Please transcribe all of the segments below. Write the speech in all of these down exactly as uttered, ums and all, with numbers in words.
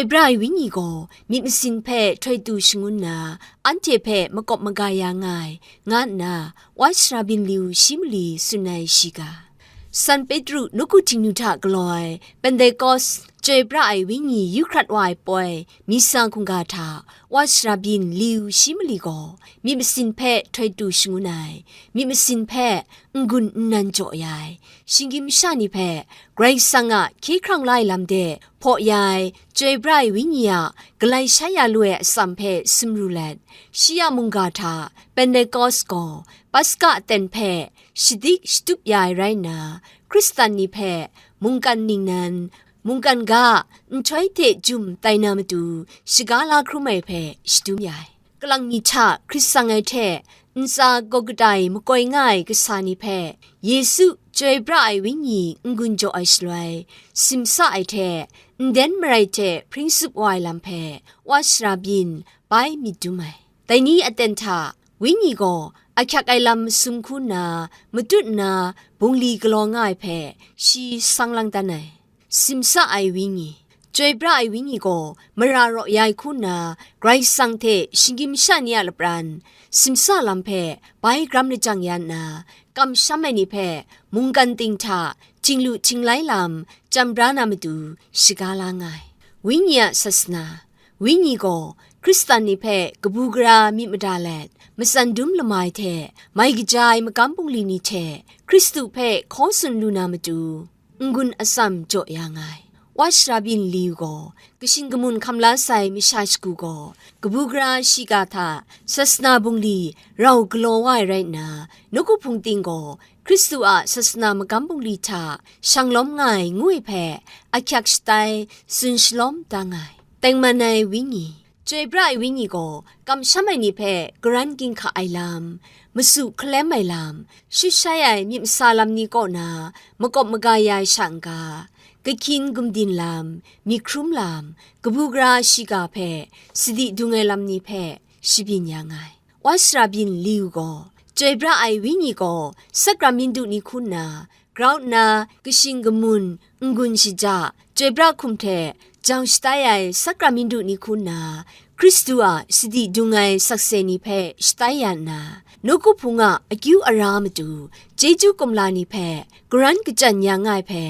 Chyoi pra ai Wenyi gaw myit masin hpe htoi tu shangun na, anhte hpe makawp maga ya nga ai, nga nna, wa shara byin liu shi mali tsun ai shiga. San Petru nawku Htingnu hta galaw ai Pentekost Chyoi pra ai Wenyi yu hkrat wa ai poi misa hkungga hta wa shara byin liu shi mali gaw, myit masin hpe htoi tu shangun ai, myit masin hpe n-gun nnan jaw ya ai, shinggyim masha ni hpe Karai Kasang a hkye hkrang la ai lam de hpaw ya ai Chyoi pra ai Wenyi a galai shai ya lu ai atsam hpe sumru let, shi a mungga hta Pentekost gaw Paska aten hpe shadik shatup ya ai rai nna, Hkristan ni hpe mungkan ningnan, mungkan ga nhtoi hte jum tai na matu shaga la hkrum ai hpe shadum ya ai. Kalang mi hta hkrit tsang ai hte ntsa gawgdai makoi nga ai kasa ni hpe Yesu Chyoi pra ai Wenyi n-gun jaw ai shaloi, simsa ai hte nden marai hte hpring tsup wa ai lam hpe wa shara byin bai myit dum ai. Dai ni aten hta Wenyi gaw ahkyak ai lam masum hku nna matut nna bungli galaw nga ai hpe shi sang lang dan ai. Simsa ai Wenyi. Chyoi pra ai Wenyi gaw mara raw ya ai hku nna, Karai Kasang hte shinggyim masha ni a lapran, simsa lam hpe bai gram lajang ya nna, kamsham ai ni hpe mungkan ting hta htinglu htinglai lam chyam bra na matu shaga la nga ai. Wenyi a sasana. Wenyi gaw Hkristan ni hpe kabu gara myit mada let, matsan dum lamai hte mai kaja ai magam bungli ni hte Hkristu hpe hkaw tsun lu na matu, n-gun atsam jaw ya nga ai. Wa shara byin liu gaw, kashin kamun hkam la sai masha shagu gaw, kabu gara shiga hta sasana bungli rau galaw wa ai rai nna, nawku hpung ting gaw Hkristu a sasana magam bungli hta shang lawm nga ai ngu ai hpe ahkyak shatai tsun shalawm da nga ai. Tengman ai Wenyi. Chyoi pra ai Wenyi gaw kamsham ai ni hpe karan ginhka ai lam, masu hkalem ai lam, shut shai ai myit masa lam ni kaw na makawp maga ya ai sha n-ga, kahkyin gumdin lam, myit hkrum lam, kabu gara shiga hpe sadi dung ai lam ni hpe shabyin ya nga ai. Wa shara byin liu gaw, Chyoi pra ai Wenyi gaw sakramindu ni hku nna, grau nna kashin kamun, n-gun shaja, chyoi pra hkum hte jau shatai ai sakramindu ni hku nna, Hkristu a sadi dung ai sakse ni hpe shatai ya nna, nawku hpung a akyu ara matu, chyeju kumla ni hpe karan kachyan ya nga ai hpe,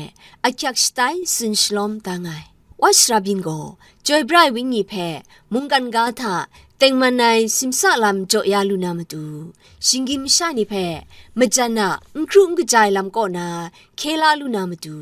ahkyak shatai tsun shalawm da nga ai. Wa shara byin gaw, Chyoi pra ai Wenyi hpe mungkan ga hta tengman ai simsa lam jaw ya lu na matu, shinggyim masha ni hpe majan a n hkru n kaja ai lam kaw na hkye la lu na matu,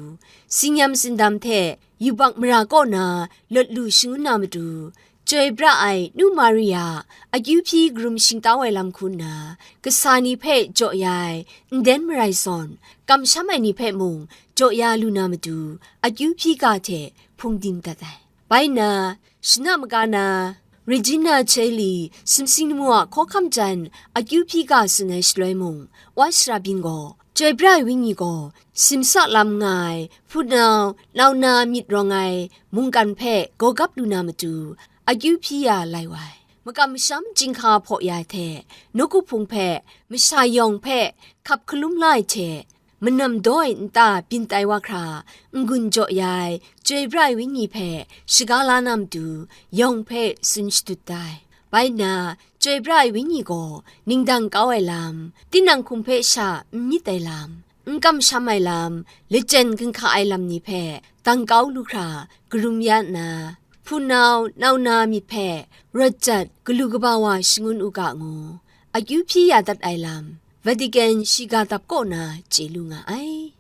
singnyam sindam hte yubak mara kaw na lawt lu shangun na matu, Chyoi pra ai nu Maria akyu hpyi karum shingtau ai lam hku nna, kasa ni hpe jaw ya ai nden marai zawn, kamsham ai ni hpe mung jaw ya lu na matu, akyu hpyi ga hte hpungdim dat ai. Bai nna, shana maga na, Regina Caeli, sumsing lamu a hkawhkam jan, akyu hpyi ga tsun ai shaloi mung, wa shara byin gaw, Chyoi pra ai Wenyi gaw, simsa lam nga ai, hpunau, nau na myit rawng ai, mungkan hpe gawgap lu na matu, akyu hpyi ya lai wa ai. Makam masham chyinghka hpaw ya ai hte, nawku hpung hpe, masha yawng hpe, hkap hkalum la ai hte, manam daw ai nta byin tai wa hkra, n-gun jaw ya ai, Chyoi pra ai Wenyi hpe shaga la na matu, yawng hpe tsun shadut da ai. Bai nna, Chyoi pra ai Wenyi gaw, ningdang kau ai lam, tinang hkum hpe sha n myit ai lam, n kamsham ai lam, lachyen ginhka ai lam ni hpe, dang kau lu hkra, karum ya nna, hpunau, nau na myit hpe, rawt jat, galu kaba wa shangun u ga ngu, akyu hpyi ya dat ai lam, Vatican shiga dap kaw na chye lu nga ai.